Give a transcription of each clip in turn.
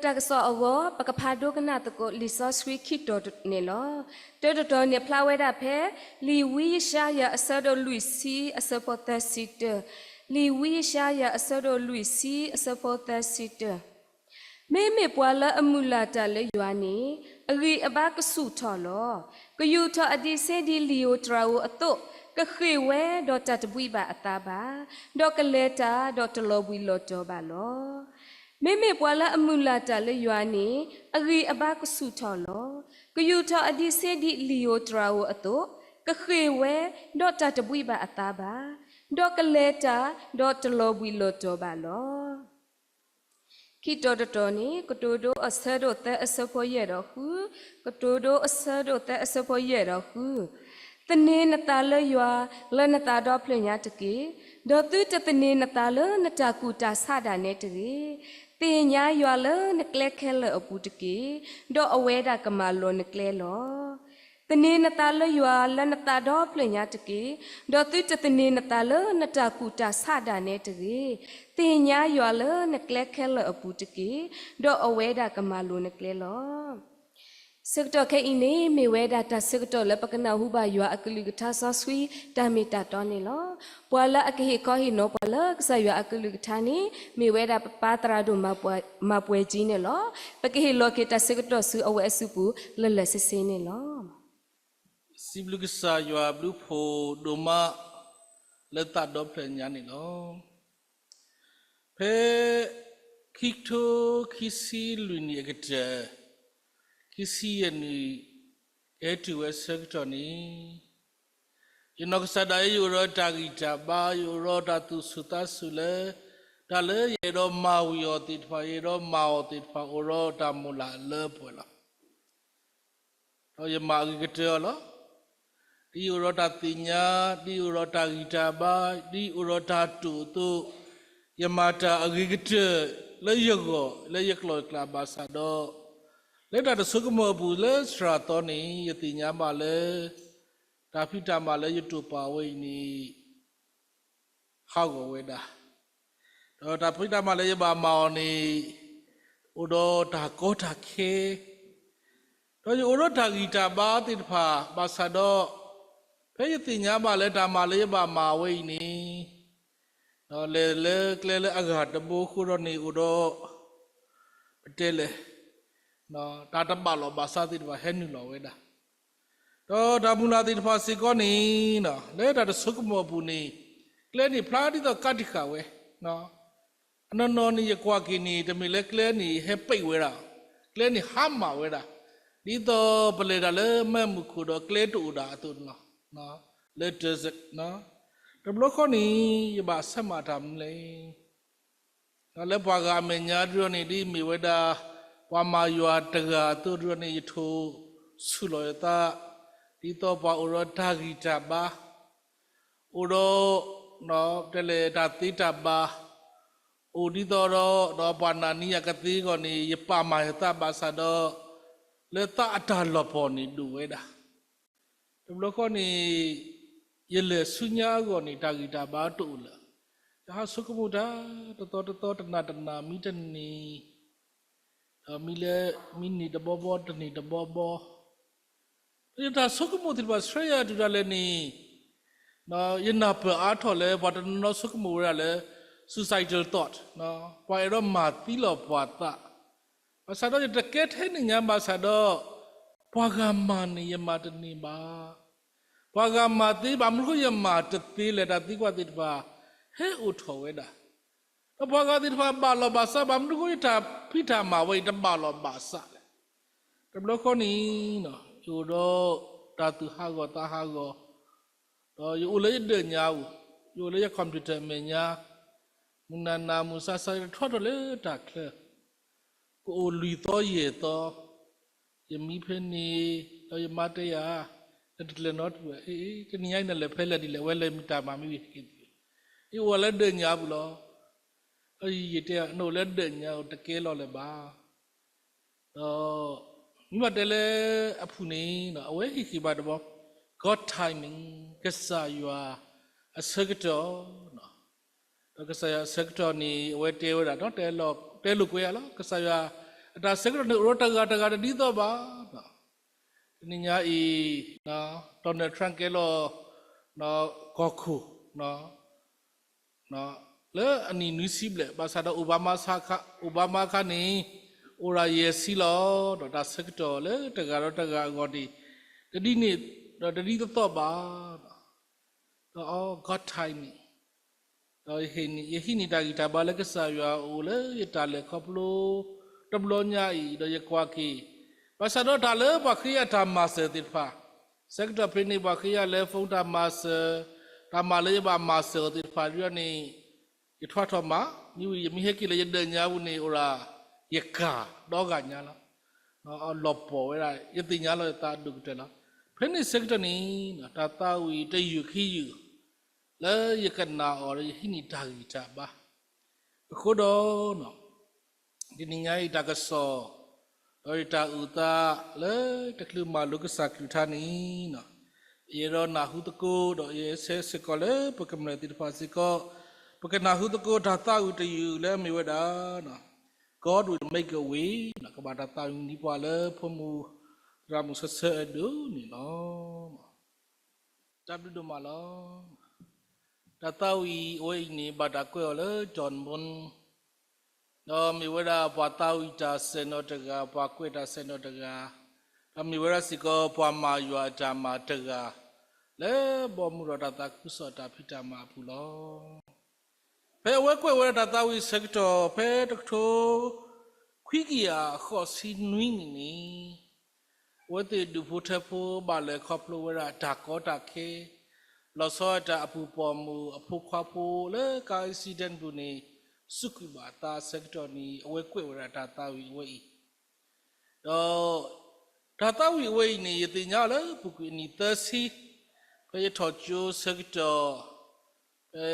တၢ်ကစီၣ်အဂီၢ် ပကဖးဒိကနၣ်သကိးလံာ်စီဆှံခံတီၤန့ၣ်လီၤ. တၢတတီၤန့ၣ်ဖျါဝဲဒၣ်ဖဲ လံာ်ဝံယၡါယၤအဆၢဒိၣ်လွံၢ်ဆံအဆၢဖိသၢဆံတၢ, လံာ်ဝံယၡါယၤအဆၢဒိၣ်လွံၢ်ဆံအဆၢဖိသၢဆံတၢ, မ့မ့ၢ်ပှၤလၢအမုၢ်လၢ်တၢ်လၢယွၤန့ၣ် အဂံၢ်အဘါကဆူၣ်ထီၣ်လီၤ. ကယူာ်ထီၣ်အဒံးဆှံဒ်လံာ်ဧိၤတြၤဧိၤအသိး, ကဃ့ၢ်ဝဲဒီးတၢ်တဘှံးဘၣ်အသးဘၣ်, ဒီးကလဲၤတၢ်ဒီးတလီၤဘှံးလီၤတီၤဘၣ်လီၤ. မ့မ့ၢ်ပှၤလၢအမုၢ်လၢ်တၢ်လၢယွၤန့ၣ် အဂံၢ်အဘါကဆူၣ်ထီၣ်လီၤ. ကယူာ်ထီၣ်အဒံးဆှံဒ်လံာ်ဧိၤတြၤဧိၤအသိး, ကဃ့ၢ်ဝဲဒီးတၢ်တဘှံးဘၣ်အသးဘၣ်, ဒီးကလဲၤတၢ်ဒီးတလီၤဘှံးလီၤတီၤဘၣ်လီၤ. ခံတီၤတတီၤန့ၣ် ကတိၤဒိအဆၢဒိၣ်သၢအဆၢဖိယဲၢ်ဒီးဃု, ကတိၤဒိအဆၢဒိၣ်သၢအဆၢဖိယဲၢ်ဒီးဃု, သန့ၤနသးလၢယွၤ လၢနသးဒီဖျၢၣ်ညါတက့ၢ်, ဒီးသုတသန့ၤနသးလၢနတၢ်ကူၣ်တၢ်ဆးဒၣ်နဲတဂ့ၤ. သ့ၣ်ညါယွၤလၢနကျဲခဲလၢာ်အပူၤတက့ၢ်, ဒီးအဝဲဒၣ်ကမၤလိၤနကျဲလီၤ. သန့ၤနသးလၢယွၤလၢနသးဒီဖျၢၣ်ညါတက့ၢ်, ဒီးသုတသန့ၤနသးလၢနတၢ်ကူၣ်တၢ်ဆးဒၣ်နဲတဂ့ၤ. သ့ၣ်ညါယွၤလၢနကျဲခဲလၢာ်အပူၤတက့ၢ်, ဒီးအဝဲဒၣ်ကမၤလိၤနကျဲလီၤ. ဆၢကတီၢ်ခဲအံၤန့ၣ် မ့ၢ်ဝဲဒၣ်တၢ်ဆၢကတီၢ်လၢပကနၢ်ဟူဘၣ်ယွၤအကလုၢ်ကထါစီဆှံတၢ်မ့ၢ်တၢ်တီန့ၣ်လီၤ. ပှၤလၢအကဟ့ၣ်ခီဟ့ၣ်နီၤပှၤလၢကစၢ်ယွၤအကလုၢ်ကထါန့ၣ် မ့ၢ်ဝဲဒၣ်ပပၢ်သရၣ်ဒိၣ်မၤပှဲၤကၠံန့ၣ်လီၤ. ပကဟ့ၣ်လီၤက့ၤတၢ်ဆၢကတီၢ်ဆူအဝဲအစုပူၤလၢာ်လၢာ်ဆ့ဆ့န့ၣ်လီၤ. စံးဘျုးကစၢ်ယွၤဘျုးဖှိၣ်ဒိၣ်မး လၢသးဒီဖျၢၣ်ညါန့ၣ်လီၤ. ဖဲခံကထိခံဆံလွံၢ်နံၣ်အကတၢၢ် ခံဆံယဲၢ်နံၣ် ကဟဲတုၤဝဲဆၢကတီၢ်န့ၣ် ယနီၢ်ကစၢ်ဒၣ်ယဲ ယအိၣ်ဒီးတၢ်ဂံၢ်တၢ်ဘါ, ယအိၣ်ဒီးတၢ်သူၣ်ဆူၣ်သးဆူၣ်လၢ တၢ်လၢယအဲၣ်ဒိးမၤဝံၤအီၤသ့ၣ်တဖၣ်, ယအဲၣ်ဒိးမၤအီၤသ့ၣ်တဖၣ် အိၣ်ဒီးတၢ်မိၣ်လၢ်လၢပှဲၤလီၤ. ဒီးယမၤအဂ့ၤကတၢၢ်အီၤလီၤ. ဒ်ယအိၣ်ဒီးတၢ်သ့ၣ်ညါ, ဒ်ယအိၣ်ဒီးတၢ်ဂံၢ်တၢ်ဘါ, ဒ်ယအိၣ်ဒီးတၢ်တိာ်အသိး, ယမၤတၢ်အဂ့ၤကတၢၢ်လၢယဂီၢ် လၢယကျီၢ်ယကျါဘၣ်ဆၣ်ဒီး, လၢတၢ်တဆိကမိၣ်အပူၤလၢစှၤသီန့ၣ် ယသ့ၣ်ညါဘၣ်လၢ တၢ်ဖံးတၢ်မၤလၢယတိာ်ပာ်ဝဲအံၤန့ၣ် ဟးဂီၤဝဲဒၣ်, ဒီးတၢ်ဖံးတၢ်မၤလၢယဘၣ်မၤအီၤန့ၣ် အိၣ်ဒီးတၢ်ကီတၢ်ခဲ, ဒီးယအိၣ်ဒီးတၢ်ဂံၢ်တၢ်ဘါသ့ၣ်တဖၣ်ဘၣ်ဆၣ်ဒီး, ဖဲယသ့ၣ်ညါဘၣ်လၢတၢ်မၤလၢယဘၣ်မၤဝဲအံၤန့ၣ်, ဒီးလဲၤလၢကျဲလၢအဂၤတဘိအဃိဒီးန့ၣ် အိၣ်ဒီး ပတဲလဲၣ်, တၢ်တဘၣ်လီၢ်ဘၣ်စးသ့ၣ်တဖၣ်ဟဲနုာ်လီၤဝဲဒၣ် ဒီးတၢ်မုၢ်လၢ်သ့ၣ်တဖၣ်စ့ၢ်ကီးန့ၣ်, လၢတၢ်တဆိကမိၣ်အပူၤန့ၣ်, ကျဲန့ၣ်ဖျါဒ်သိးကးတံာ်ဃာ်ဝဲ, အနီၢ်နီၢ်န့ၣ် ယကွၢ်က့ၤန့ၣ် တမ့ၢ်လၢကျဲန့ၣ်ဟဲပံာ်ဝဲဒၣ်, ကျဲန့ၣ်ဟါမၢ်ဝဲဒၣ်, ဒ်သိးပလဲၤတၢ်လၢမုၢ်ခိၣ်ဒီးကျဲတအိၣ်ဒၣ်အသိးန့ၣ်လီၤ. လၢ တဘျီဃီန့ၣ် ယဘၣ်ဆၢမၤတၢ်မနုၤလဲၣ် ဒီးလၢပှၤဂၤအမဲာ်ညါဒ်န့ၣ် ဒ်မ့ၢ်ဝဲဒၣ် ပှၤမၤယွၤတဂၤအသိးဒ်န့ၣ် ယထိၣ်ဆူၣ်လီၤယသး ဒ်သိးပှၤအိၣ်ဒီးတၢ်ဂံၢ်တၢ်ဘါ, အိၣ်ဒီး တဲလဲၣ် တၢ်သ့တၢ်ဘၣ်, အိၣ်ဒ်သိးဒီး ဒီးပှၤနာ်န့ၢ်ယၤကသ့အဂီၢ်န့ၣ် ယပာ်မၤယသးဘၣ်ဆၣ်ဒီး လၢသးအတၢ်လီၤပှီၢ်န့ၣ်ဒိၣ်ဝဲဒၣ် တဘျီဃီန့ၣ် ယလဲၤဆူညါအဂီၢ်န့ၣ် တၢ်ဂံၢ်တၢ်ဘါတအိၣ်လၢၤ, ယဟးဆိကမိၣ်တၢ် တသီတသီ တနၤတနၤ မံတနံၤ, ဒီးမံလၢ မံနံၤတဘီဘီ တနံၤတဘီဘီ, ဒီးယတၢ်ဆိကမိၣ်သ့ၣ်တဖၣ်ဆှၢယၤတုၤဒၣ်လဲာ်န့ၣ်, ယနၢ်ပၢၢ်အါထီၣ်လၢ ပှၤတနီၤနီၤဆိကမိၣ်ဝဲဒၣ်လၢ suicidal thought, ပှၤအဲၣ်ဒိးမၤသံလီၤပှၤသး, ဘၣ်ဆၣ်ဒီးယတကဲထဲန့ၣ်ညါဘၣ်ဆၣ်ဒီး ပှၤဂၤမၤန့ၣ် ယမၤတန့ၢ်ဘၣ်. ပှၤဂၤမၤသ့ ဘၣ်မနုၤဃိယမၤတသ့လဲၣ် တၢ်သံကွၢ်သ့ၣ်တဖၣ် ဟဲအိၣ်ထီၣ်ဝဲဒၣ်, ဒီးပှၤဂၤသ့ၣ်တဖၣ်ဘၣ်လီၤဘၣ်စး ဘၣ်မနုၤဃိယတၢ်ဖံးတၢ်မၤဝဲအံၤတဘၣ်လီၤဘၣ်စးလဲၣ်. တဘျီဃီန့ၣ် ယအိၣ်ဒီးတၢ်သူၣ်ဟးဂီၤသးဟးဂီၤ, ဒီးယအိၣ်လၢယဒၢးညါပူၤ, ယအိၣ်လၢယ computer အမဲာ်ညါ, မုၢ်နၤနၤမုၢ်ဆါဆါ ယတထီထီၣ်လၢတၢ်ချၢ, ကအိၣ်လွံၢ်သီယဲၢ်သီ, ယမံဖဲန့ၣ်, ဒီးယမါတဲယၤ, နတလဲၤနီတဘျီ, တနံၤညါအံၤနလဲၤဖဲလဲၣ်ဒ်လဲၣ်, ဝဲလဲၤမံတၢ်မၤမံဝံၤက့ၤ, ယအိၣ်လၢဒၢးညါပူၤလီၤ. ဒီးယတဲ နအိၣ်လၢဒၢးညါအိၣ်တကဲလီၤလၢၤဘၣ်. ဒီး မ့ၢ်ဘၣ်တဲလၢအဖုၣ်န့ၣ် အဝဲဟ့ၣ်ဂံၢ်ဘါတဘျီ, God timing, ကစၢ်ယွၤအဆၢကတီၢ်, ဒီးကစၢ်ယွၤအဆၢကတီၢ်န့ၣ် အဝဲတဲဝဲဒၣ် တဲလိာ်ကွဲယၤလီၤ. ကစၢ်ယွၤ အတၢ်ဆၢကတီၢ်န့ၣ် အိၣ်ဒီးတဂၤတဂၤတဒ်သိးဘၣ်. တနံၤညါအံၤ Donald Trump ကဲလီၤ ကီၢ်ခိၣ် လၢအနံၣ်နွံဆံဘျဲၣ်, ဘၣ်ဆၣ်ဒီး Obama အခါန့ၣ် အိၣ်ဒၣ်ယဲၢ်ဆံလီၤ. ဒီးတၢ်ဆၢကတီၢ်လၢတဂၤဒီးတဂၤအဂီၢ်န့ၣ် တဒ်န့ၣ် ဒီးတဒ်သိးသိးဘၣ်. ဒီး God timing ဒီးယဟံးန့ၢ်တၢ်ဂံၢ်တၢ်ဘါလၢကစၢ်ယွၤအအိၣ်လၢယတၢ်လဲၤခီဖျိ တဘျီညါအံၤ ဒီးယကွၢ်က့ၤ ဘၣ်ဆၣ်ဒီးတၢ်လၢပှၤဃ့ယၤတၢ်မၤစၢၤသ့ၣ်တဖၣ်, ဆၢကတီၢ်ဖဲန့ၣ် ပှၤဃ့ယၤလၢ phone တၢ်မၤစၢၤ, တၢ်မၤလၢယဘၣ်မၤစၢၤအီၤသ့ၣ်တဖၣ်ဒ်န့ၣ် ယထွါထီၣ်မၤ, မ့ၢ်ဝံၤ ယမ့ၢ်ဟဲက့ၤလၢယဒၢးညါပူၤန့ၣ် အိၣ်ဒၣ်ယကၢ်ဒီဂၤညါလီၤ. လီၤပှီၢ်ဝဲဒၣ် ယသ့ၣ်ညါလီၤယသးဒိၣ်ကတၢၢ်လီၤ. ဖဲန့ၣ်ဆၢကတီၢ်န့ၣ် တၢ်သးဝံၣ်တယုၢ်ခံယုၢ် လၢယကနၣ်အီၤဒီးယဟံးန့ၢ်တၢ်ဂံၢ်တၢ်ဘါ အဃိဒီး တနံၤညါအံၤတၢ်ကစီၣ် ဒီးယတၢ်အုၣ်သးလၢတချုးမၤလိကစၢ်ကလုၢ်ကထါန့ၣ် ယအဲၣ်ဒိးနၢ်ဟူသကိး ဒီးယဆၢစ့ၢ်ကီးလၢပကမျၢၢ်သ့ၣ်တဖၣ်စ့ၢ်ကီး ပကနၢ်ဟူသကိးတၢ်သးဝံၣ်တယုၢ်လၢအမ့ၢ်ဝဲဒၣ် God will make a way ကဘၣ်တၢ်သးဝံၣ်န့ၢ်ပှၤလၢဖိမုၣ်သရၣ်မုၣ်ဆၢဆၢအဒိၣ်န့ၣ်လီၤ. တၢ်ဘျုးဒိၣ်မးလီၤ. တၢ်သးဝံၣ်အဝဲအံၤန့ၣ် ဘၣ်တၢ်ကွဲးအီၤလၢ John Moon ဒီးမ့ၢ်ဝဲဒၣ်ပှၤသးဝံၣ်တၢ်ဆဲးနီၤတဂၤ, ပှၤကွဲးတၢ်ဆဲးနီၤတဂၤ, ဒီးမ့ၢ်ဝဲဒၣ်စ့ၢ်ကီးပှၤမၤယွၤအတၢ်မၤတဂၤ လၢဘီမုၢ်ဒီးတၢ်သးခုကစီၣ်တၢ်ဖံးတၢ်မၤအပူၤလီၤ. ဖဲအဝဲကွဲးဝဲဒၣ်တၢ်သးဝံၣ်ဆၢကတီၢ် ဖဲတကထိခွံကယၤဃိးဆံနွံနံၣ်န့ၣ် အဝဲသ့ၣ်ဒူၣ်ဖိထၢဖိဘၣ်လဲၤခီဖျိဝဲဒၣ်တၢ်ကီတၢ်ခဲ, လီၤဆီဒၣ်တၢ်အပူၤပိာ်မုၣ်အဖိခွါဖိလၢ car accident ပူၤန့ၣ် စူးကွံာ်ဘၣ်အသးဆၢကတီၢ်န့ၣ် အဝဲကွဲးဝဲဒၣ်တၢ်သးဝံၣ်အဝဲအံၤ ဒီးတၢ်သးဝံၣ်အဝဲအံၤန့ၣ် ယသ့ၣ်ညါလၢပူၤကွံာ်အနံၣ်သၢဆံ, ဖဲယထီၣ်ကၠိဆၢကတီၢ် ဖဲ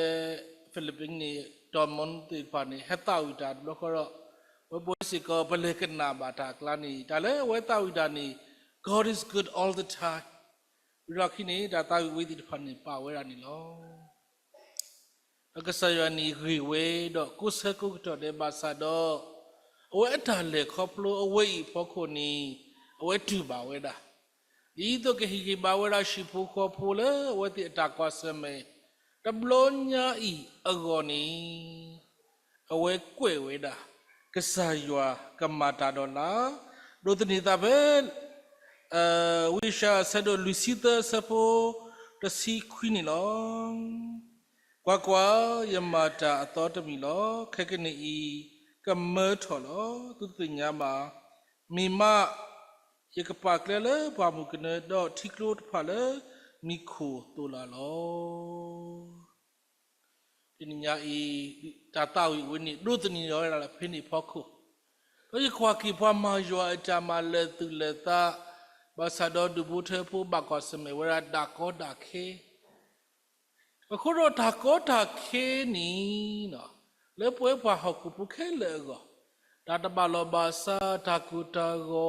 Philippines န့ၣ် John Moon သ့ၣ်တဖၣ်န့ၣ် ဟဲသးဝံၣ်တၢ်တဘျီဃီဒီး ဝဲပဝဲစ့ၢ်ကီး ပလဲၤကနၣ်ဘၣ်တၢ်အကျါန့ၣ် တၢ်လၢအဝဲသးဝံၣ်တၢ်န့ၣ် God is good all the time ဝံၤလီၢ်ခံန့ၣ် တၢ်သးဝံၣ်ဝဲသ့ၣ်တဖၣ်န့ၣ် ပာ်ဝဲဒၣ်န့ၣ်လီၤ. ဒီးကစၢ်ယွၤန့ၣ်ဂ့ၤဝဲဒီးကိးဆၢကိးကတီၢ်ဒဲးဘၣ်ဆၣ်ဒီး အဝဲအတၢ်လဲၤခီဖျိအဝဲအံၤအဖီခိၣ်န့ၣ် အဝဲတူၢ်ဘၣ်ဝဲဒၣ် ဒ်သိးကဟ့ၣ်ဂံၢ်ဘါဝဲဒၣ်ဟံၣ်ဖိဃီဖိလၢအဝဲသ့ၣ်အတၢ်ကွၢ်ဆၢၣ်မဲာ် တဘျီညါအံၤအဂီၢ်န့ၣ် အဝဲကွဲးဝဲဒၣ် ကစၢ်ယွၤကမၤတၢ်ဒီးလၢ် ဒိးသန့ၤသးဖဲ ဝံယၡါယၤအဆၢဒိၣ်လွံၢ်ဆံသၢအဆၢဖိတဆံခွံန့ၣ်လီၤ. ကွၢ်ကွၢ်, ယမၤတၢ်အသီတမံၤလီၤ. ခဲကနံၣ်အံၤ ကမၢထီၣ်လီၤ. သုတသ့ၣ်ညါဘၣ်. မ့ၢ်မး ယကပာ်ကျဲလၢပှၢ်မုၢ်ကနၢ ဒီးထံကျိတဖၣ်လၢမံခိၣ်သိးလၢ်လီၤ. တနံၤညါအံၤ တၢ်သးဝံၣ်အဝဲန့ၣ် ဒိးသန့ၤလီၤဝဲဒၣ်လၢဖဲန့ၣ်အဖီခိၣ်, ဒီးယကွၢ်က့ၤပှၤမၤယွၤအတၢ်မၤလၢာ်သူၣ်လၢာ်သး, ဘၣ်ဆၣ်ဒီးဒူၣ်ဖိထၢဖိဘၣ်ကွၢ်ဆၢၣ်မဲာ်ဝဲဒၣ်တၢ်ကီတၢ်ခဲ အဃိဒီးတၢ်ကီတၢ်ခဲန့ၣ် လၢပဝဲပှၤဟီၣ်ခိၣ်ဖိခဲလၢာ်အဂီၢ်, တၢ်တဘၣ်လီၢ်ဘၣ်စး, တၢ်ကိၢ်တၢ်ဂီ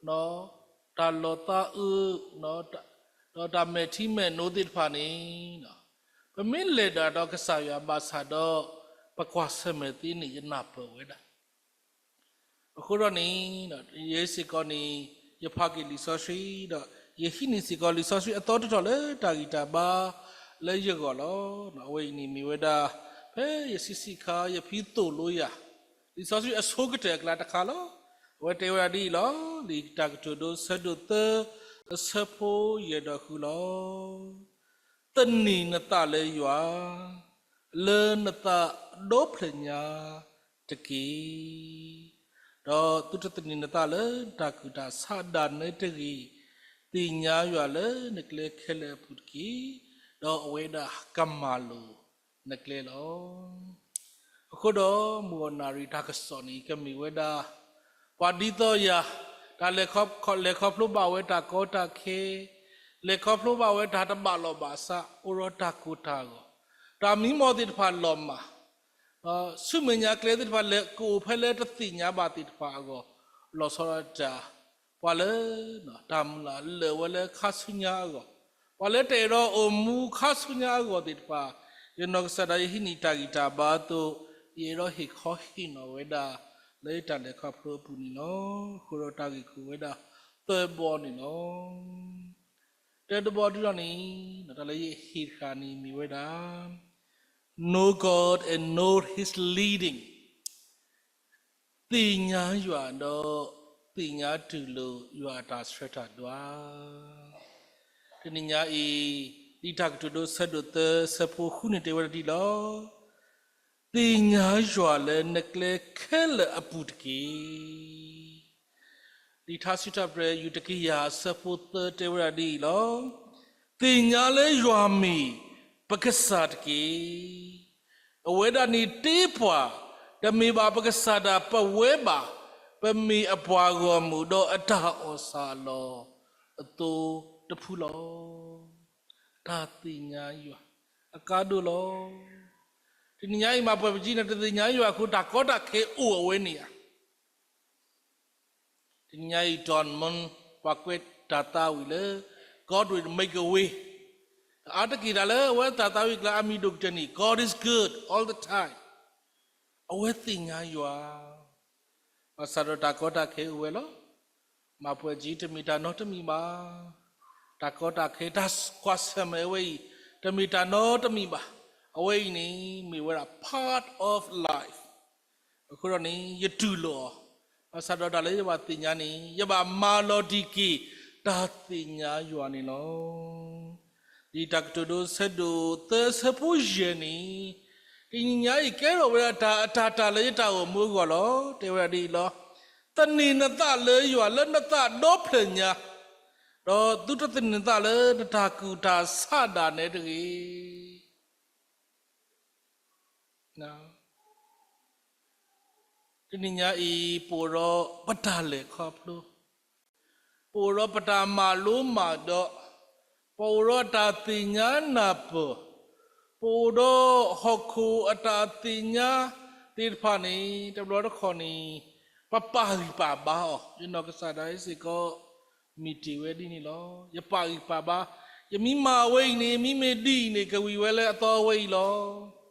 ၤ, တၢ်လီၤသးအုး, ဒီးတၢ်မဲာ်ထံမဲာ်နိသ့ၣ်တဖၣ်န့ၣ်, ပမ့ၢ်လဲၤဒၣ်ဒီးကစၢ်ယွၤဘၣ်ဆၣ်ဒီး ပကွၢ်ဆၢၣ်မဲာ်သ့န့ၣ် ယနၢ်ပၢၢ်ဝဲဒၣ် အဃိဒီးန့ၣ်, ယဲစ့ၢ်ကီးန့ၣ် ယဖးက့ၤလံာ်စီဆှံ, ဒီးယဟံးန့ၢ်စ့ၢ်ကီးလံာ်စီဆှံအသီတတီၤလၢတၢ်ဂံၢ်တၢ်ဘါလၢယဂီၢ်လီၤ. အဝဲအံၤန့ၣ်မ့ၢ်ဝဲဒၣ် ဖဲယဆံးဆံးခါ ယဖံသိၣ်လိယၤ လံာ်စီဆှံအဆိကတၢၢ်အကျါတခါလီၤ. အဝဲတဲဝဲဒၣ်ဒ်အံၤလီၤ. လံာ်တၢ်ကတိၤဒိ ဆၢဒိၣ်သၢ အဆၢဖိယဲၢ်ဒီးဃုလီၤ. သန့ၤနသးလၢယွၤ လၢနသးဒီဖျၢၣ်ညါတက့ၢ်. ဒီးသုတသန့ၤနသးလၢတၢ်ကူၣ်တၢ်ဆးဒၣ်နဲတဂ့ၤ, သ့ၣ်ညါယွၤလၢနကျဲခဲလၢာ်အပူၤတက့ၢ်. ဒီးအဝဲဒၣ်ကမၤလိၤနကျဲလီၤ. အဃိဒီးမုၢ်ဂီၤနၣ်ရံၣ်တၢ်ကစီၣ်န့ၣ် ကမ့ၢ်ဝဲဒၣ် ပှၤဒ်သိးယၤ, တၢ်လဲၤခီဖျိဘၣ်ဝဲတၢ်ကီတၢ်ခဲ, လဲၤခီဖျိဘၣ်ဝဲတၢ်တဘၣ်လီၢ်ဘၣ်စး, အိၣ်ဒီးတၢ်ကိၢ်တၢ်ဂီၤ, တၢ်မံမီၢ်သ့ၣ်တဖၣ်လီၤမၢ်, ဆူမဲာ်ညါကျဲသ့ၣ်တဖၣ်လဲၤကအိၣ်ဖဲလၢတသ့ၣ်ညါဘၣ်သ့ၣ်တဖၣ်အဂီၢ်, လီၤဆီဒၣ်တၢ် ပှၤလၢ တၢ်မုၢ်လၢ်လၢာ်ဝဲလၢခါဆူညါအဂီၢ်, ပှၤလၢတအဲၣ်ဒိးအိၣ်မူခါဆူညါအဂီၢ်သ့ၣ်တဖၣ်, ယနီၢ်ကစၢ်ဒၣ်ယဟံးန့ၢ်တၢ်ဂံၢ်တၢ်ဘါအသိး, ယအဲၣ်ဒိးဟ့ၣ်ခီဟ့ၣ်နီၤဝဲဒၣ် လၢယတၢ်လဲၤခီဖျိအပူၤန့ၣ်လီၤ. အဃိဒီးတၢ်ဂ့ၢ်ခိၣ်ဝဲဒၣ်သၢဘီန့ၣ်လီၤ. တၢတဘီဒုလီၤန့ၣ်, တၢ်လၢယဟ့ၣ်တဃၣ်န့ၣ်မ့ၢ်ဝဲဒၣ် Know God and know His leading. သ့ၣ်ညါယွၤဒီး သ့ၣ်ညါတူၢ်လိာ်ယွၤအတၢ်ဆှၢတၢ်ဒွး. တနံၤညါအံၤ, လံာ်တၢ်ကတိၤဒိဆၢဒိၣ်သၢဆၢဖိဃုန့ၣ်တဲဝဲဒၣ်ဒ်အံၤလီၤ. သ့ၣ်ညါယွၤလၢနကျဲခဲလၢာ်အပူၤတက့ၢ်. လံာ်ထါစံးထီၣ်ပတြၢၤ ယူၢ်တကယၤအဆၢဖိသၢတဲဝဲဒၣ်ဒ်အံၤလီၤ. သ့ၣ်ညါလၢယွၤမ့ၢ်ပကစၢ်တက့ၢ်. အဝဲဒၣ်န့ၣ်တ့ပှၤ, တမ့ၢ်ဘၣ်ပကစၢ်ဒၣ်ပဝဲဘၣ်, ပမ့ၢ်အပှၤဂီၢ်မုၢ်ဒီးအတၢ်အီၣ်ဆၣ်အလီၢ်အသိတဖုလီၤ. တၢ်သ့ၣ်ညါယွၤအကါဒိၣ်လီၤ. တနံၤညါအံၤမၤပှဲၤပကံန့ၣ် တသ့ၣ်ညါယွၤအဃိ တၢ်ကီတၢ်ခဲအိၣ်အဝဲန့ၣ်ဧါ. တနံၤညါအံၤ Don Moen ပှၤကွဲးတၢ်သးဝံၣ်လၢ God will make a way. အါတက့ၢ်တၢ်လၢအဝဲသးသးဝံၣ်ကျါအါမံၤဒိၣ်ကတၢၢ်န့ၣ် God is good all the time. အဝဲသ့ၣ်ညါယွၤ, ဘၣ်ဆၣ်ဒီးတၢ်ကီတၢ်ခဲအိၣ်ဝဲလီၤ. မၤပှဲၤကံတမ့ၢ်တၢ်နီတမံၤဘၣ်. တၢ်ကီတၢ်ခဲ တၢ်ကွၢ်ဆၢၣ်မဲာ်ဝဲအံၤ တမ့ၢ်တၢ်နီတမံၤဘၣ်. အဝဲအံၤန့ၣ် မ့ၢ်ဝဲဒၣ် part of life. အဃိဒီးန့ၣ် ယတူၢ်လိာ်အီၤ, ဘၣ်ဆၣ်ဒီးတၢ်လၢယဘၣ်သ့ၣ်ညါန့ၣ် ယဘၣ်မၤလီၤတံၢ်က့ၤ တၢ်သ့ၣ်ညါယွၤန့ၣ်လီၤ. လံာ်တၢ်ကတိၤဒိဆၢဒိၣ်သၢဆၢဖိယဲၢ်န့ၣ်, တနံၤညါအံၤကဲထီၣ်ဝဲဒၣ်တၢ်အတၢ်တၢ်လၢယတၢ်အိၣ်မူအဂီၢ်လီၤ. တဲဝဲဒၣ်ဒ်အံၤလီၤ. သန့ၤနသးလၢယွၤလၢနသးဒီဖျၢၣ်ညါ, ဒီးသုတသန့ၤနသးလၢနတၢ်ကူၣ်တၢ်ဆးဒၣ်နဲတဂ့ၤ. တနံၤညါအံၤ ပအိၣ်ဒီးပတၢ်လဲၤခီဖျိ, ပအိၣ်ဒီးပတၢ်မၤလိမၤဒိး, ပအိၣ်ဒီးတၢ်သ့ၣ်ညါနၢ်ပၢၢ်, ပအိၣ်ဒီးဟီၣ်ခိၣ်အတၢ်သ့ၣ်ညါသ့ၣ်တဖၣ်န့ၣ် တဘျီတခီၣ်န့ၣ် ပပာ်ဂံၢ်ပာ်ဘါအီၤ. ယနီၢ်ကစၢ်ဒၣ်ယဲစ့ၢ်ကီး မ့ၢ်တ့ၢ်ဝဲဒ်န့ၣ်လီၤ. ယပာ်ဂံၢ်ပာ်ဘါ, ယမ့ၢ်မၤဝဲအံၤန့ၣ် မ့မ့ၢ်ဒ်အံၤန့ၣ် ကဝံၤဝဲလၢအသီဝဲအံၤလီၤ.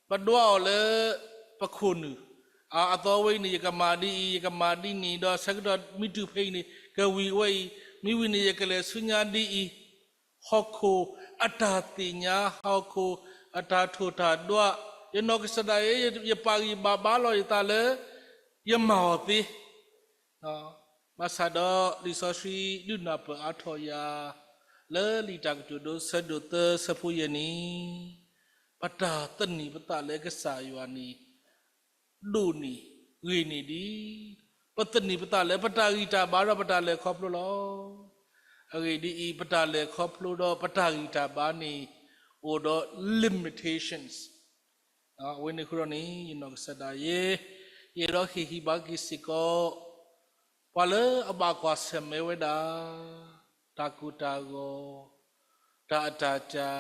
ပဒွးအီၤလၢပခိၣ်နူာ်, အသီဝဲအံၤန့ၣ် ယကမၤဒ်အံၤ, ယကမၤဒ်န့ၣ်, ဒီးဆၢကတီၢ်မ့ၢ်တုၤဖဲအံၤန့ၣ် ကဝံၤဝဲအံၤ, မ့ၢ်ဝံၤန့ၣ် ယကလဲၤဆူညါဒ်အံၤ, ဟီၣ်ခိၣ်အတၢ်သ့ၣ်ညါ, ဟီၣ်ခိၣ်အတၢ်ထိၣ်တၢ်ဒွး, ယနီၢ်ကစၢ်ဒၣ်ယဲ ယပာ်ဂံၢ်ဘၣ်ဘါလီၤယသးလၢ ယမၤအီၤသ့ ဘၣ်ဆၣ်ဒီးလံာ်စီဆှံဒုးနၢ်ပၢၢ်အါထီၣ်ယၤ လၢလံာ်တၢ်ကတိၤဒိဆၢဒိၣ်သၢဆၢဖိယဲၢ်န့ၣ်, ပတၢ်သန့ၤပသးလၢကစၢ်ယွၤန့ၣ် ဒိၣ်န့ၢ်ဂ့ၤန့ၢ်ဒံး, ပသန့ၤပသးလၢပတၢ်ဂံၢ်တၢ်ဘါဒီးပတၢ်လဲၤခီဖျိလီၤ. အဂ့ၢ်ဒ်အံၤ, ပတၢ်လဲၤခီဖျိဒီးပတၢ်ဂံၢ်တၢ်ဘါန့ၣ် အိၣ်ဒီး limitations အဝဲန့ၣ်အဃိဒီးန့ၣ် ယနီၢ်ကစၢ်ဒၣ်ယဲ, ယအဲၣ်ဒိးဟ့ၣ်ဂံၢ်ဘါက့ၤစ့ၢ်ကီး ပှၤလၢအဘၣ်ကွၢ်ဆၢၣ်မဲာ်ဝဲဒၣ် တၢ်ကိၢ်တၢ်ဂီၤ, တၢ်အတၢ်တၢ်,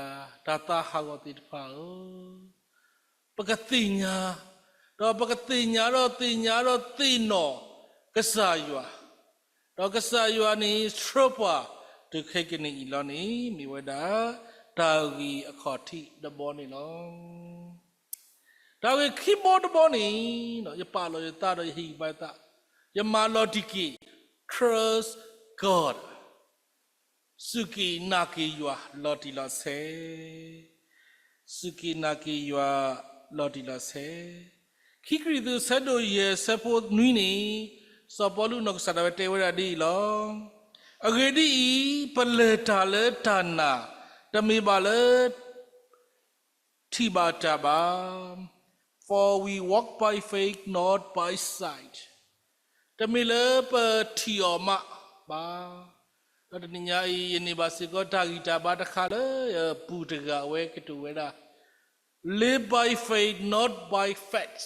တၢ်သးဟးဂီၤသ့ၣ်တဖၣ်ဧၢ, ပကသ့ၣ်ညါ, ဒီးပကသ့ၣ်ညါဒီးသ့ၣ်ညါဒီးသ့ၣ်နီၣ်ကစၢ်ယွၤ, ဒီးကစၢ်ယွၤန့ၣ် ဆှၢပှၤတုၤခဲကနံၣ်အံၤလီၤန့ၣ် မ့ၢ်ဝဲဒၣ် တၢ်ဂ့ၢ်အခီၣ်ထံးတဘီန့ၣ်လီၤ. တၢ်ဂ့ၢ်ခံဘီတဘီန့ၣ်, ယပာ်လီၤယသးဒီးယဟ့ၣ်ဂံၢ်ဘါယသး, ယမၤလီၤတံၢ်က့ၤ trust God, စူၢ်က့ၤနာ်က့ၤယွၤလီၤတံၢ်လီၤဆဲး, စူၢ်က့ၤနာ်က့ၤယွၤလီၤတံၢ်လီၤဆဲး. ခံကရံၣ်သူး ဆၢဒိၣ်ယဲၢ် ဆၢဖိနွံန့ၣ်, စီၤပီလူးနီၢ်ကစၢ်ဒၣ်ဝဲတဲဝဲဒၣ်ဒ်အံၤလီၤ. အဂ့ၢ်ဒ်အံၤ, ပလဲၤတၢ်လၢတၢ်နာ်, တမ့ၢ်ဘၣ်လၢ ထံၣ်ဘၣ်တၢ်ဘၣ်, for we walk by faith, not by sight. တမ့ၢ်လၢပထံၣ်အီၤမးဘၣ်. ဒီးတနံၤညါအံၤ ယန့ၢ်ဘၣ်စ့ၢ်ကီးတၢ်ဂံၢ်တၢ်ဘါတခါလၢ ပူၤတဂၤဝဲကတိၤဝဲဒၣ် live by faith, not by facts.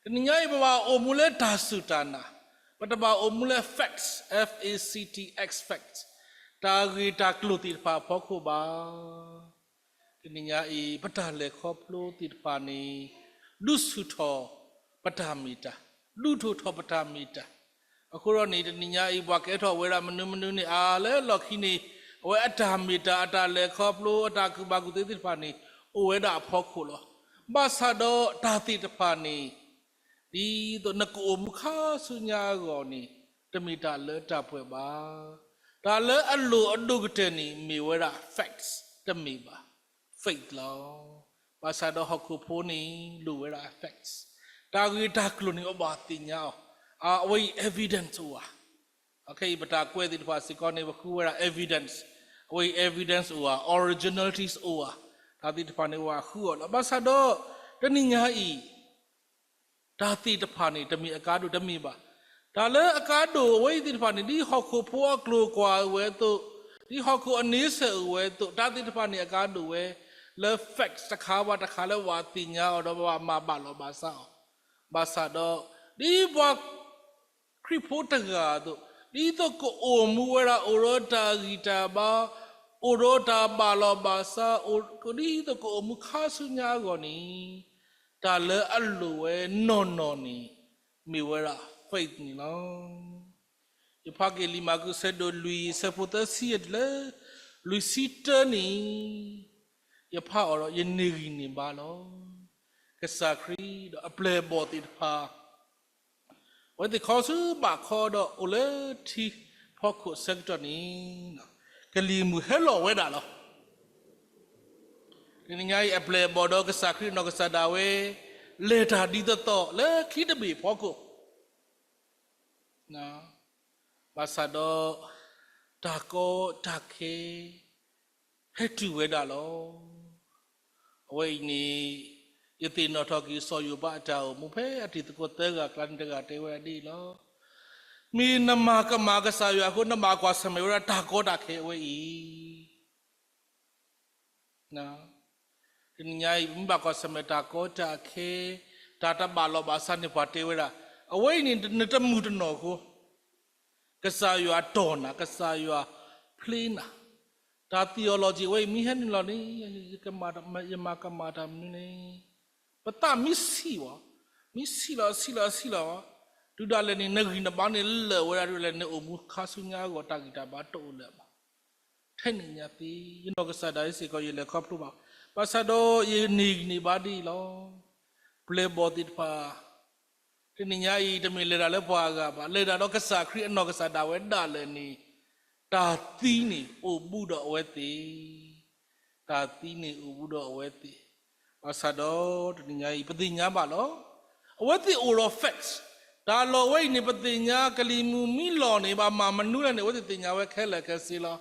တနံၤညါအံၤ ပဘၣ်အိၣ်မူလၢတၢ်စူၢ်တၢ်နာ်, ပတဘၣ်အိၣ်မူလၢ facts, F A C T, X facts, တၢ်ဂ့ၢ်တၢ်ကျိၤသ့ၣ်တဖၣ်အဖီခိၣ်ဘၣ်. တနံၤညါအံၤ ပတၢ်လဲၤခီဖျိသ့ၣ်တဖၣ်န့ၣ် ဒုးဆူၣ်ထီၣ်ပတၢ်မ့ၢ်တၢ်, ဒုးထီၣ်ထီၣ်ပတၢ်မ့ၢ်တၢ်. အဃိဒီးန့ၣ် တနံၤညါအံၤ ပှၤကဲထီၣ်ဝဲဒၣ်မနုၤမနုၤန့ၣ် အါလၢလီၢ်ခံန့ၣ် အဝဲအတၢ်မ့ၢ်တၢ်, အတၢ်လဲၤခီဖျိ, အတၢ်ကူၣ်ဘၣ်ကူၣ်သ့သ့ၣ်တဖၣ်န့ၣ် အိၣ်ဝဲဒၣ်အဖီခိၣ်လီၤ. ဘၣ်ဆၣ်ဒီးတၢ်သ့ၣ်တဖၣ်န့ၣ် ဒ်သိးနကအိၣ်မူခါဆူညါအဂီၢ်န့ၣ် တမ့ၢ်တၢ်လၢတၢ်ပှဲၤဘၣ်. တၢ်လၢအလိၣ်အဒိၣ်ကတၢၢ်န့ၣ် မ့ၢ်ဝဲဒၣ် faith တမ့ၢ်ဘၣ် faith လီၤ. ဘၣ်ဆၣ်ဒီးဟီၣ်ခိၣ်ဖိန့ၣ် လိၣ်ဝဲဒၣ် faith, တၢ်ဂ့ၢ်တၢ်ကျိၤန့ၣ် အဘၣ်သ့ၣ်ညါအီၤ, အဝဲအံၤ evidence အိၣ်ဧါ. ခဲအံၤပတၢ်ကွဲးသ့ၣ်တဖၣ်စ့ၢ်ကီးန့ၣ် ပဃုဝဲဒၣ် evidence, အဝဲအံၤ evidence အိၣ်ဧါ, originalities အိၣ်ဧါ, တၢ်သ့ၣ်တဖၣ်န့ၣ် ပှၤဃုအီၤလီၤ. ဘၣ်ဆၣ်ဒီး တနံၤညါအံၤ တၢ်သ့ၣ်တဖၣ်န့ၣ် တမ့ၢ်အကါဒိၣ်တမ့ၢ်ဘၣ်. တၢ်လၢအကါဒိၣ်အဝဲအံၤသ့ၣ်တဖၣ်န့ၣ် ဒ်ဟီၣ်ခိၣ်ဖိအကျိၤကွာ်အိၣ်ဝဲအသိး, ဒ်ဟီၣ်ခိၣ်အန့ဆၢၣ်အိၣ်ဝဲအသိး, တၢ်သ့ၣ်တဖၣ်န့ၣ်အကါဒိၣ်ဝဲ လၢ fact တခါဘၣ်တခါလၢပှၤသ့ၣ်ညါအီၤဒီးပဘၣ်မၤဘၣ်လီၤဘၣ်စးအီၤ. ဘၣ်ဆၣ်ဒီး ဒ်ပှၤ ခရံာ်ဖိတဂၤအသိး, ဒ်သိးကအိၣ်မူဝဲဒၣ် အိၣ်ဒီးတၢ်ဂံၢ်တၢ်ဘါ, အိၣ်ဒီးတၢ်ဘၣ်လီၤဘၣ်စး, ဒ်သိးကအိၣ်မူခါဆူညါအဂီၢ်န့ၣ်, တၢ်လၢအလိၣ်ဝဲနီၢ်နီၢ်န့ၣ် မ့ၢ်ဝဲဒၣ် faith န့ၣ်လီၤ. ယဖးက့ၤလံာ်မၢ်ကူးဆၢဒိၣ်လွံၢ်ဆၢဖိသၢဆံယဲၢ်တုၤလၢ လွံၢ်ဆံတၢန့ၣ်, ယဖးအီၤဒီးယန့ၢ်ဂံၢ်န့ၢ်ဘါလီၤ. ကစၢ်ခရံာ်ဒီးအပျဲၢ်အဘီၣ်သ့ၣ်တဖၣ် အဝဲသ့ၣ်ခီဆူဘၣ်ခီဒီးအိၣ်လၢထံဖီခိၣ်ဆၢကတီၢ်န့ၣ်, ကလံၤမုၢ်ဟဲလီၤဝဲဒၣ်လီၤ. တနံၤညါအံၤ အပျဲၢ်အဘီၣ်ဒီးကစၢ်ခရံာ်အနီၢ်ကစၢ်ဒၣ်ဝဲ လဲၤတၢ်ဒ်သိးသိးလၢချံတဘ့ၣ်ဖီခိၣ် ဘၣ်ဆၣ်ဒီး တၢ်ကီတၢ်ခဲ ဟဲတုၤဝဲဒၣ်လီၤ. အဝဲအံၤန့ၣ် ယသ့ၣ်နီၣ်ထီၣ်က့ၤစီၤယိၤဘးအတၢ်အိၣ်မူ ဖဲအတံၤသကိးသၢဂၤအကျါန့ၣ် တဂၤတဲဝဲဒၣ်ဒ်အံၤလီၤ. မ့ၢ်နမၤကမၣ်ကစၢ်ယွၤအဃိ နဘၣ်ကွၢ်ဆၢၣ်မဲာ်ဝဲဒၣ်တၢ်ကီတၢ်ခဲအဝဲအံၤ တနံၤညါအံၤ ပမ့ၢ်ဘၣ်ကွၢ်ဆၢၣ်မဲာ်တၢ်ကီတၢ်ခဲ, တၢ်တဘၣ်လီၤဘၣ်စးန့ၣ် ပှၤတဲဝဲဒၣ်, အဝဲအံၤန့ၣ် နတမုာ်တနီၢ်အဃိ, ကစၢ်ယွၤတီၢ်နၤ, ကစၢ်ယွၤဖျ့နၤ, တၢ် theology အဝဲအံၤ မ့ၢ်ဟဲနုာ်လီၤန့ၣ် ယမၤကမၣ်တၢ်မနုၤန့ၣ်, ပသးမ့ၢ်ဆံးဘၣ်, မ့ၢ်ဆံးလီၤဆံးလီၤဆံးလီၤ, တုၤဒၣ်လဲာ်န့ၣ် နဂံၢ်နဘါန့ၣ်လၢာ်ဝဲဒၣ် တုၤဒၣ်လဲာ်န့ၣ်အိၣ်မူခါဆူညါအဂီၢ် တၢ်ဂံၢ်တၢ်ဘါတအိၣ်လၢၤဘၣ်. ထဲန့ၣ်ညါသ့ ယနီၢ်ကစၢ်ဒၣ်အံၤစ့ၢ်ကီး ယလဲၤခီဖျိဘၣ်, ဘၣ်ဆၣ်ဒီးယန့ၢ်ဂံၢ်န့ၢ်ဘါဒ်အံၤလီၤ. ပျဲၢ်ဘီၣ်သ့ၣ်တဖၣ် တနံၤညါအံၤ တမ့ၢ်လဲၤတၢ်လၢပှၤအဂၤဘၣ်, လဲၤတၢ်ဒီးကစၢ်ခရံာ်အနီၢ်ကစၢ်ဒၣ်ဝဲဒၣ်လဲာ်န့ၣ်, တၢ်သံန့ၣ်အိၣ်ဘူးဒီးအဝဲသ့ၣ်, တၢ်သံန့ၣ်အိၣ်ဘူးဒီးအဝဲသ့ၣ်, ဘၣ်ဆၣ်ဒီးတနံၤညါအံၤ ပသ့ၣ်ညါဘၣ်လီၤ. အဝဲသ့ၣ်အိၣ်ဒီး facts, တၢ်လီၢ်ဝဲအံၤန့ၣ် ပသ့ၣ်ညါ ကလံၤမုၢ်မ့ၢ်လီၤန့ၣ် ဘၣ်မၤမနုၤလဲၣ်န့ၣ် အဝဲသ့ၣ်သ့ၣ်ညါဝဲခဲလၢာ်ခဲဆ့လီၤ.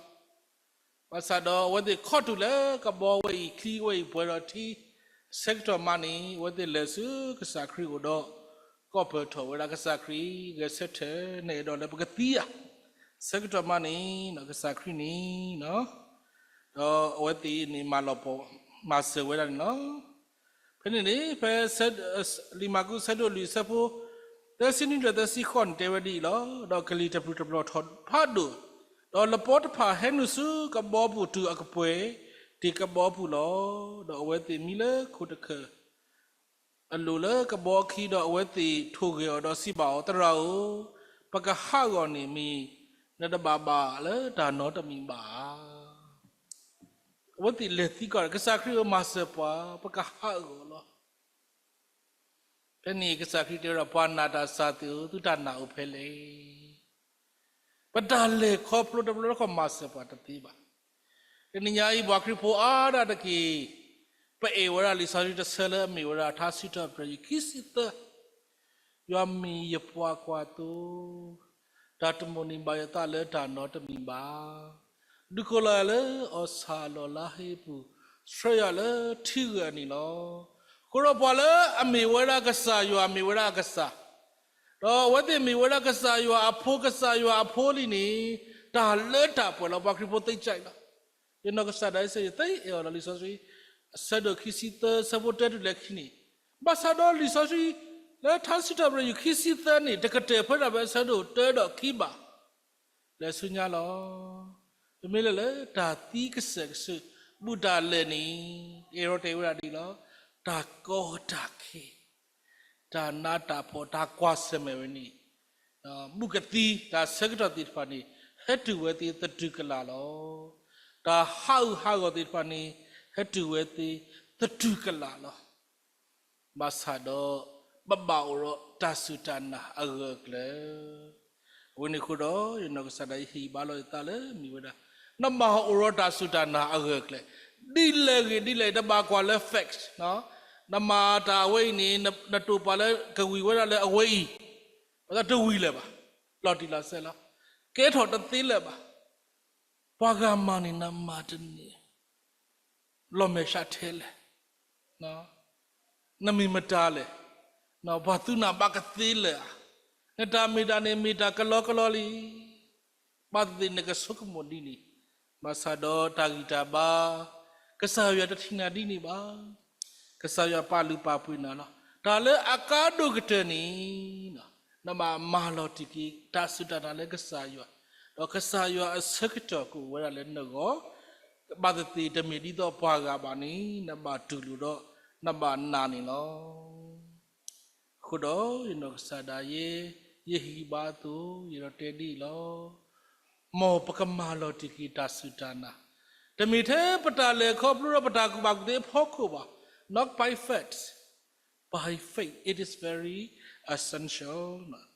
ဘၣ်ဆၣ်ဒီးအဝဲသ့ၣ်ခီတုၤလၢကဘီဝဲအံၤ ချံဝဲအံၤပှဲၤဒီးထံ ဆၢကတီၢ်မးန့ၣ် အဝဲသ့ၣ်လဲၤဆူကစၢ်ခရံာ်အအိၣ်ဒီး ကိးပၢၢ်ထီၣ်ဝဲဒၣ်ကစၢ်ခရံာ် ဂဲၤဆၢထၢၣ် နအဲၣ်ဒိးလၢပကသံဧါ. ဆၢကတီၢ်မးန့ၣ် ကစၢ်ခရံာ်န့ၣ် ဒီးအဝဲသ့ၣ်န့ၣ်မၤလီၤပှီၢ် မၤစၢၤဝဲဒၣ်န့ၣ်လီၤ. ဖဲန့ၣ်န့ၣ် ဖဲ လံာ်မၢ်ကူးဆၢဒိၣ်လွံၢ်ဆၢဖိ သၢဆံနွံတုၤသၢဆံဃိးန့ၣ် တဲဝဲဒ်အံၤလီၤ. ဒီးကလံၤတပျုာ်တပျီၤထီၣ်ဖးဒိၣ်, ဒီးလပီတဖၣ်ဟဲနုာ်ဆူကဘီပူၤတုၤအကပှဲၤ တ့ၢ်ကဘီပူၤလီၤ. ဒီးအဝဲသ့ၣ်မံလၢခိၣ်တခၢၣ် အလိၤလၢကဘီခံ, ဒီးအဝဲသ့ၣ်ထိၣ်ဂဲၤအီၤဒီးစံးဘၣ်အီၤ, သရၣ်ဧၢ, ပကဟးဂီၤန့ၣ်မ့ၢ် နတဘၣ်ဘၣ်လၢတၢ်နီတမံၤဘၣ်ဧါ. အဝဲသ့ၣ်လဲၤသံကွၢ်, ကစၢ်ခရံာ်ဧၢ, မၤစၢၤပှၤ, ပကဟးဂီၤလီၤ. ဖဲန့ၣ်ကစၢ်ခရံာ်တဲဝဲဒၣ်, ပှၤနာ်တၢ်စၢ်သ့ၣ်ဧၢ, သုတၢ်နာ်အိၣ်ဖဲလဲၣ်. ပတၢ်လဲၤခီဖျိတဘျီတခီၣ်မၤစၢၤပှၤတသ့ဘၣ်. တနံၤညါအံၤ ပှၤခရံာ်ဖိအါဒၣ်တက့ၢ်, ပအဲၣ်ဝဲဒၣ်လံာ်စီဆှံတဆၢလၢအမ့ၢ်ဝဲဒၣ် ထါစံးထီၣ်ပတြၢၤ ခံဆံသၢ, ယွၤမ့ၢ်ယပှၤကွၢ်သိ, တၢ်တမိၣ်န့ၢ်ဘၣ်ယသးလၢတၢ်နီတမံၤဘၣ်. ဒုးခိၣ်လီၤယၤလၢအီၣ်ဆၣ်အလီၢ်လါဟ့အပူၤ, ဆှၢယၤလၢထံဂၢၢ်အနံၤလီၤ. အဃိဒီးပှၤလၢအမ့ၢ်ဝဲဒၣ်ကစၢ်ယွၤ မ့ၢ်ဝဲဒၣ်အကစၢ်, ဒီးအဝဲသ့ၣ်မ့ၢ်ဝဲဒၣ်ကစၢ်ယွၤအဖိ, ကစၢ်ယွၤအဖိလံန့ၣ်, တၢ်လၢတၢ်ပှဲၤလီၤ. ပှၤခရံာ်ဖိသ့ၣ်ညါအံၤလီၤ. ယနီၢ်ကစၢ်ဒၣ်အံၤစ့ၢ်ကီး ယသ့အဲၣ်အီၤဒီးလံာ်စီဆှံ အဆၢဒိၣ်ခံဆံသၢ ဆၢဖိတၢတုၤလၢခံန့ၣ်, ဘၣ်ဆၣ်ဒီးလံာ်စီဆှံ လၢထါစံးထီၣ်ပတြၢၤ ခံဆံသၢန့ၣ် တကတၢၢ်ဖဲဒၣ်ဖဲအဆၢဒိၣ်တၢဒီးခံဘၣ်. လဲၤဆူညါလီၤ. ပမ့ၢ်လဲၤလၢတၢ်သံကစၢၢ်ကစၢၢ် ဘူးတၢ်လဲၢ်န့ၣ်, အဲၣ်ဒိးတဲဝဲဒၣ်ဒ်အံၤလီၤ. တၢ်ကီတၢ်ခဲ, တၢ်နးတၢ်ဖှီၣ်, တၢ်ကွၢ်ဆၢၣ်မဲာ်ဝဲန့ၣ်, ဘူးကသံ, တၢ်ဆၢကတီၢ်သ့ၣ်တဖၣ်န့ၣ် ဟဲတုၤဝဲသ့သတူၢ်ကလာ်လီၤ. တၢ်ဟးဂူာ်ဟးဂီၤသ့ၣ်တဖၣ်န့ၣ် ဟဲတုၤဝဲသ့သတူၢ်ကလာ်လီၤ. ဘၣ်ဆၣ်ဒီး ပဘၣ်အိၣ်ဒီးတၢ်စူၢ်တၢ်နာ်အဂၢၢ်အကျၢၤ. အဝဲန့ၣ်အဃိဒီး ယနီၢ်ကစၢ်ဒၣ်ယဲ ယဟ့ၣ်ဘါလီၤယသးလၢမ့ၢ်ဝဲဒၣ် နဘၣ်အိၣ်ဒီးတၢ်စူၢ်တၢ်နာ်အဂၢၢ်အကျၢၤ, ဒ်လဲၣ်ဂ့ၤဒ်လဲၣ် တဘၣ်ကွၢ်လၢ fact, နမၤတၢ်အဝဲအံၤန့ၣ် နတိာ်ပာ်လၢကဝံၤဝဲဒၣ်လၢအဝဲအံၤ, ပသးတဝံၤလၢၤဘၣ်, လီၤတံၢ်လီၤဆဲးလီၤ, ကဲထီၣ်တသ့လၢၤဘၣ်. ပှၤဂၤမၤန့ၣ် နမၤတန့ၢ်, လီၤမဲာ်ဆှးထဲလဲၣ်, နမ့ၢ်မတၤလဲၣ်, ပှၤသူနၤဘၣ်ကသ့လၢၤဧါ, နတၢ်မ့ၢ်တၢ်န့ၣ် မ့ၢ်တၢ်ကလီကလီလံ. ဘၣ်သ့ၣ်သ့ၣ်နကဆိကမိၣ်ဒ်န့ၣ်, ဘၣ်ဆၣ်ဒီးတၢ်ဂံၢ်တၢ်ဘါ, ကစၢ်ယွၤတထံၣ်နၤဒ်န့ၣ်ဘၣ်. ကစၢ်ယွၤပာ်လုၢ်ပာ်ပှ့ၤနၤလီၤ. တၢ်လၢအကါဒိၣ်ကတၢၢ်န့ၣ်, နဘၣ်မၤလီၤတံၢ်က့ၤ တၢ်စူၢ်တၢ်နာ်လၢကစၢ်ယွၤ, ဒီးကစၢ်ယွၤအဆၢကတီၢ်ကအိၣ်ဝဲဒၣ်လၢနဂီၢ်, ဘၣ်သ့ၣ်သ့ၣ်တမ့ၢ်ဒ်သိးပှၤဂၤဘၣ်န့ၣ် နဘၣ်တူၢ်လိာ်ဒီး နဘၣ်နာ်န့ၣ်လီၤ. အဃိဒီးယနီၢ်ကစၢ်ဒၣ်ယဲ, ယဟ့ၣ်ဂံၢ်ဘါအသိး ယအဲၣ်ဒိးတဲဒ်အံၤလီၤ. မ်ပကမၤလီၤတံၢ်က့ၤတၢ်စူၢ်တၢ်နာ်, တမ့ၢ်ထဲပတၢ်လဲၤခီဖျိဒီးပတၢ်ကူၣ်ဘၣ်ကူၣ်သ့အဖီခိၣ်ဘၣ်, not by fact, by faith, it is very essential.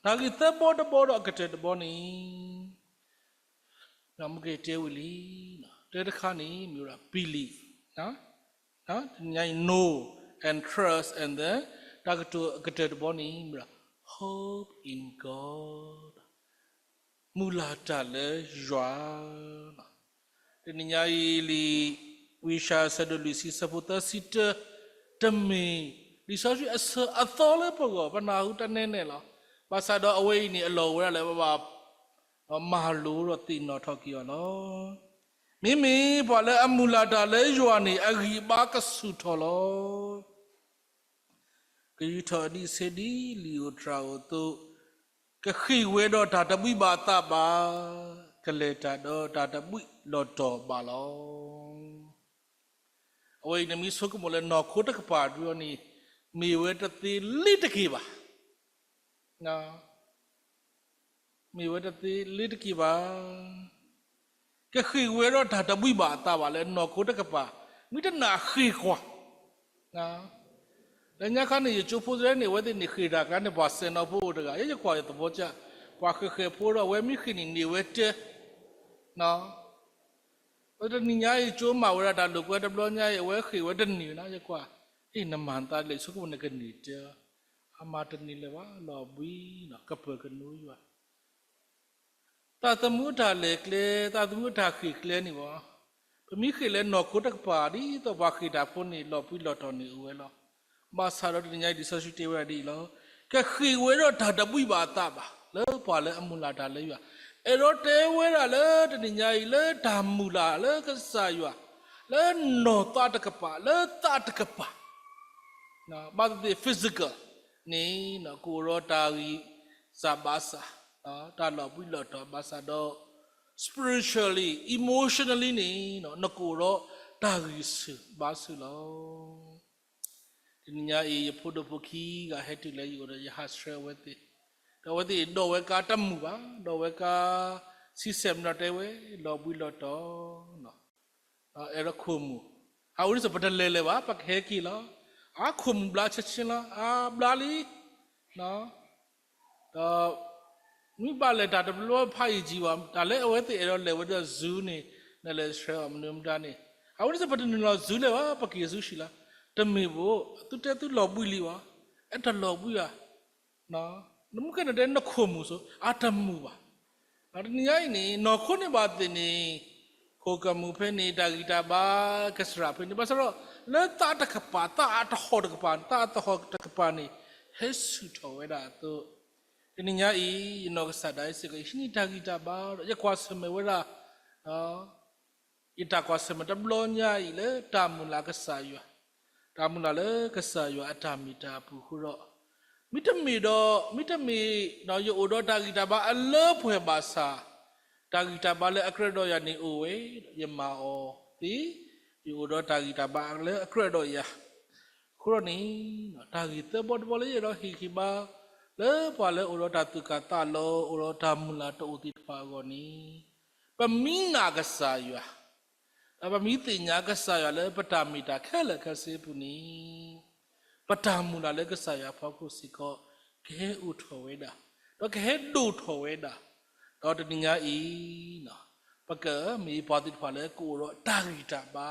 တၢ်ဂ့ၢ်သၢဘီတဘီဒီးအကတၢၢ်တဘီန့ၣ် မ့ၢ်ကတဲဝံၤလံ, တၢတခါန့ၣ် မ့ၢ်ဝဲဒၣ် believe, တနံၤညါအံၤ know and trust and then တၢ်ကတိၤအကတၢၢ်တဘီန့ၣ် မ့ၢ်ဝဲဒၣ် hope in God, မုၢ်လၢ်တၢ်လၢယွၤ. တနံၤညါအံၤလံာ် ဝံယၡါယၤ အဆၢဒိၣ်လွံၢ်ဆံ အဆၢဖိသၢဆံတၢ, တမ့ၢ်လံာ်စီဆှံအဆၢအသီလၢပဂီၢ် ပနၢ်ဟူတၢ်နဲနဲလီၤ. ဘၣ်ဆၣ်ဒီးအဝဲအံၤန့ၣ် အလီၢ်အိၣ်ဝဲဒၣ်လၢပဘၣ် မၤလိဒီးသ့ၣ်နီၣ်ထီၣ်က့ၤအီၤလီၤ. မ့မ့ၢ်ပှၤလၢအမုၢ်လၢ်တၢ်လၢယွၤန့ၣ် အဂံၢ်အဘါကဆူၣ်ထီၣ်လီၤ. ကယူးထီၣ်အဒံးဆှံဒ်လံာ်ဧိၤတြၤဧိၤအသိး, ကဃ့ၢ်ဝဲဒီးတၢ်တဘှံးဘၣ်အသးဘၣ်, ကလဲၤတၢ်ဒီးတၢ်တဘှံးလီၤတီၤဘၣ်လီၤ. အဝဲအံၤန့ၣ်မ့ၢ်ဆိကမိၣ်လၢနီၢ်ခိတကပၤဒ်အံၤန့ၣ် မ့ၢ်ဝဲတသ့လၢတက့ၢ်ဘၣ်. မ့ၢ်ဝဲတသ့လၢတက့ၢ်ဘၣ်. ကဃ့ၢ်ဝဲဒီးတၢ်တဘှံးဘၣ်အသးဘၣ်လၢနီၢ်ခိတကပၤ, မ့ၢ်တနာ်ဃ့ၢ်ကွၢ်. လၢညါခါန့ၣ် ယကၠိဖိသ့ၣ်န့ၣ် အဝဲသ့ၣ်န့ၣ်ဃ့ၢ်တၢ်ကျါန့ၣ် ပှၤစဲၤနီၤဖိအိၣ်တဂၤ, ယဲယကွၢ်ယသဘီကၢ်, ပှၤဃဲၤဃဲၤဖိဒီး အဝဲမ့ၢ်ဃ့ၢ်န့ၣ်န့ၢ်ဝဲတၢ် တနံၤညါအံၤ ကၠိမၤဝဲဒၣ် တၢ်လိာ်ကွဲတဘျီညါအံၤ အဝဲဃ့ၢ်ဝဲတန့ၢ်နီၤ, ယကွၢ်, အ့ၣ် နမၤသးလဲၣ် ဆိကမိၣ်နကန့ၢ်တၢ်, အမၤတန့ၢ်လၢၤဘၣ်, လီၤဘှံးနီၤ, ကပၢၤကနိယွၤ. သးသမူအတၢ်လဲၤကျဲ, သးသမူအတၢ်ဃ့ၢ်ကျဲန့ၣ်ဘၣ်, ပမ့ၢ်ဃ့ၢ်လၢနီၢ်ခိတကပၤ ဒ်သိးပှၤဃ့ၢ်တၢ်ဖိန့ၣ် လီၤဘှံးလီၤတီၤန့ၣ်အိၣ်ဝဲလီၤ. ဘၣ်ဆၣ်ဒီးတနံၤညါအံၤ လံာ်စီဆှံတဲဝဲဒၣ်ဒ်အံၤလီၤ. ကဃ့ၢ်ဝဲဒီးတၢ်တဘှံးဘၣ်အသးဘၣ် လၢပှၤလၢအမုၢ်လၢ်တၢ်လၢယွၤ, အဲၣ်ဒိးတဲဝဲဒၣ်လၢတနံၤညါအံၤ လၢတၢ်မုၢ်လၢ်လၢကစၢ်ယွၤ, လၢနီၢ်သးတကပၤ, လၢသးတကပၤ ဘၣ်သ့ၣ်သ့ၣ် physical န့ၣ် ကအိၣ်ဒီးတၢ်ဂံၢ်စၢ်ဘါစၢ်, တၢ်လီၤဘှံးလီၤတီၤဘၣ်ဆၣ်ဒီး spiritually, emotionally န့ၣ် နကအိၣ်ဒီးတၢ်ဂံၢ်ဆူၣ်ဘါဆူၣ်လီၤ. တနံၤညါအံၤ ယဖိဒိၣ်ဖိခံဂၤဟဲတုၤလၢယအိၣ်ဒီး ယဟးဆှၢအဝဲသ့ၣ်, ဒီးအဝဲသ့ၣ်ဒိးဝဲကါတမုာ်ဘၣ်, ဒိးဝဲကါဆံဆဲၣ်မံနီၤတဲဝဲ လီၤဘှံးလီၤတီၤ အဲၣ်ဒိးခိၣ်မူၣ်, အဝဲဒ်သိးပတလဲၤလၢၤဘၣ်, ပကဟဲက့ၤလီၤ. အါ ခိၣ်မူၣ်ဘျါဆ့ဆ့လီၤ, အါ ဘျါလံ. ဒီး မ့ၢ်ဘၣ်လဲၤတၢ်တဘျီဖးယံာ်ကံဘၣ်, တၢ်လၢအဝဲသ့ၣ်အဲၣ်ဒိးလဲၤဝဲဒၣ် zoo န့ၣ် နလဲၤဆှၢအီၤမနုၤမတၤန့ၣ်, အဝဲဒ်သိးပတနုာ်လီၤ zoo လၢၤဘၣ်, ပက့ၤ zoo ဆံးလီၤ. တမ့ၢ်ဘၣ်, သုတဲသုလီၤဘှံးလံဘၣ်, အဲၣ်တလီၤဘှံးဧါ. နမ့ၢ်ကဲန့ၣ်တဲနခိၣ်မူၣ်စိ, အတမုာ်ဘၣ်. တနံၤညါအံၤန့ၣ် နီၢ်ခိန့ၣ်ဘၣ်သ့ၣ်န့ၣ် ခိၣ်ကမူၣ်ဖဲန့ၣ် တၢ်ဂံၢ်တၢ်ဘါကစှၤဖဲန့ၣ်, ဘၣ်ဆၣ်ဒီး လၢသးတကပၤ, သးအတဟီၣ်တကပၤ, သးအတဟီၣ်တကပၤန့ၣ် ဟဲဆူၣ်ထီၣ်ဝဲဒၣ်အသိး, တနံၤညါအံၤ ယနီၢ်ကစၢ်ဒၣ်ယဲစ့ၢ်ကီး ယဟံးန့ၢ်တၢ်ဂံၢ်တၢ်ဘါဒီး ယကွၢ်ဆၢၣ်မဲာ်ဝဲဒၣ် ယတၢ်ကွၢ်ဆၢၣ်မဲာ်တဘျီညါအံၤလၢတၢ်မုၢ်လၢ်ကစၢ်ယွၤ, တၢ်မုၢ်လၢ်လၢကစၢ်ယွၤအတၢ်မ့ၢ်တၢ်အပူၤအဃိဒီး, မ့တမ့ၢ်ဒီး, မ့တမ့ၢ်ဒီးယအိၣ်ဒီးတၢ်ဂံၢ်တၢ်ဘါအလၢပှဲၤဘၣ်ဆၣ်, တၢ်ဂံၢ်တၢ်ဘါလၢအကြၢးဒီးယၤန့ၣ်အိၣ်ဝဲ, ယမၤအီၤသ့, ယအိၣ်ဒီးတၢ်ဂံၢ်တၢ်ဘါလၢအကြၢးဒီးယၤ အဃိဒီးန့ၣ်, တၢ်ဂ့ၢ်သၢဘီတဘီလၢယအဲၣ်ဒိးဟ့ၣ်ဂံၢ်ဘါ လၢပှၤလၢအိၣ်ဒီးတၢ်သူၣ်ကၢ်သးလီၤ အိၣ်ဒီးတၢ်မုၢ်လၢ်တအိၣ်သ့ၣ်တဖၣ်အဂီၢ်န့ၣ်, ပမ့ၢ်နာ်ကစၢ်ယွၤ, ဒီးပမ့ၢ်သ့ၣ်ညါကစၢ်ယွၤလၢပတၢ်မ့ၢ်တၢ်ခဲလၢာ်ခဲဆ့အပူၤန့ၣ်, ပတၢ်မုၢ်လၢ်လၢကစၢ်ယွၤအဖီခိၣ်စ့ၢ်ကီး ကဟဲအိၣ်ထီၣ်ဝဲဒၣ်, ဒီးကဟဲဒိၣ်ထီၣ်ဝဲဒၣ်, ဒီးတနံၤညါအံၤ ပကမ့ၢ်ပှၤသ့ၣ်တဖၣ်လၢကအိၣ်ဒီးတၢ်ဂံၢ်တၢ်ဘါ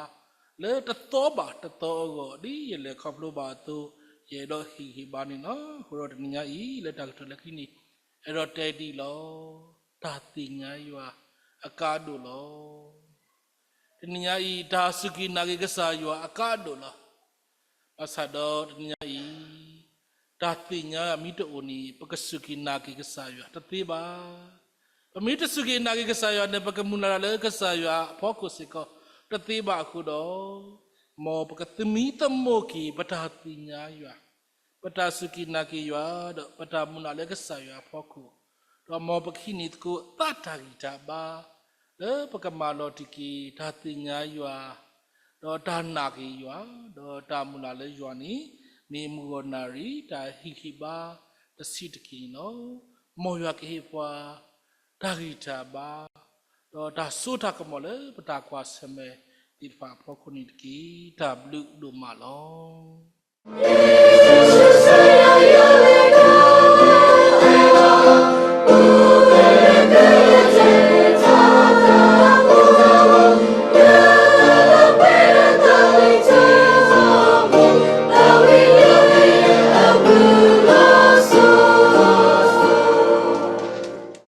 လၢတသီဘၣ်တသီအဂီၢ် ဒ်ယလဲၤခီဖျိဘၣ်အသိး ယအဲၣ်ဒိးဟ့ၣ်ဂံၢ်ဟ့ၣ်ဘါန့ၣ်လီၤ. အဃိဒီးတနံၤညါအံၤ လၢတၢ်ကတိၤလၢခံန့ၣ် အဲၣ်ဒိးတဲဒ်အံၤလီၤ. တၢ်သ့ၣ်ညါယွၤအကါဒိၣ်လီၤ. တနံၤညါအံၤ တၢ်စူၢ်က့ၤနာ်က့ၤကစၢ်ယွၤအကါဒိၣ်လီၤ. ဘၣ်ဆၣ်ဒီးတနံၤညါအံၤ တၢ်သ့ၣ်ညါယွၤမ့ၢ်တအိၣ်န့ၣ် ပကစူၢ်က့ၤနာ်က့ၤကစၢ်ယွၤတသ့ဘၣ်. ပမ့ၢ်တစူၢ်က့ၤနာ်က့ၤကစၢ်ယွၤန့ၣ် ပကမုၢ်လၢ်လၢကစၢ်ယွၤအဖီခိၣ်စ့ၢ်ကီး တသ့ဘၣ်အဃိဒီး, မ်ပကသမံသမိးက့ၤ ပတၢ်သ့ၣ်ညါယွၤ, ပတၢ်စူၢ်က့ၤနာ်က့ၤယွၤ ဒီးပတၢ်မုၢ်လၢ်လၢကစၢ်ယွၤအဖီခိၣ်, ဒီးမ်ပကဟံးန့ၢ်သကိးသးတၢ်ဂံၢ်တၢ်ဘါ လၢပကမၤလီၤတံၢ်က့ၤ တၢ်သ့ၣ်ညါယွၤ, ဒီးတၢ်နာ်က့ၤယွၤ, ဒီးတၢ်မုၢ်လၢ်လၢယွၤန့ၣ် မ့ၢ်မုၢ်ဂီၢ်နၣ်ရံၣ် တၢ်ဟ့ၣ်ဂံၢ်ဟ့ၣ်ဘါတဆံးတက့ၢ်န့ၣ်လီၤ. မ်ယွၤကဟ့ၣ်ပှၤ တၢ်ဂံၢ်တၢ်ဘါ, ဒီးတၢ်စိတၢ်ကမီၤလၢပတၢ်ကွၢ်ဆၢၣ်မဲာ်သ့ၣ်တဖၣ်အဖီခိၣ်န့ၣ်တက့ၢ်. တၢ်ဘျုးဒိၣ်မးလီၤ.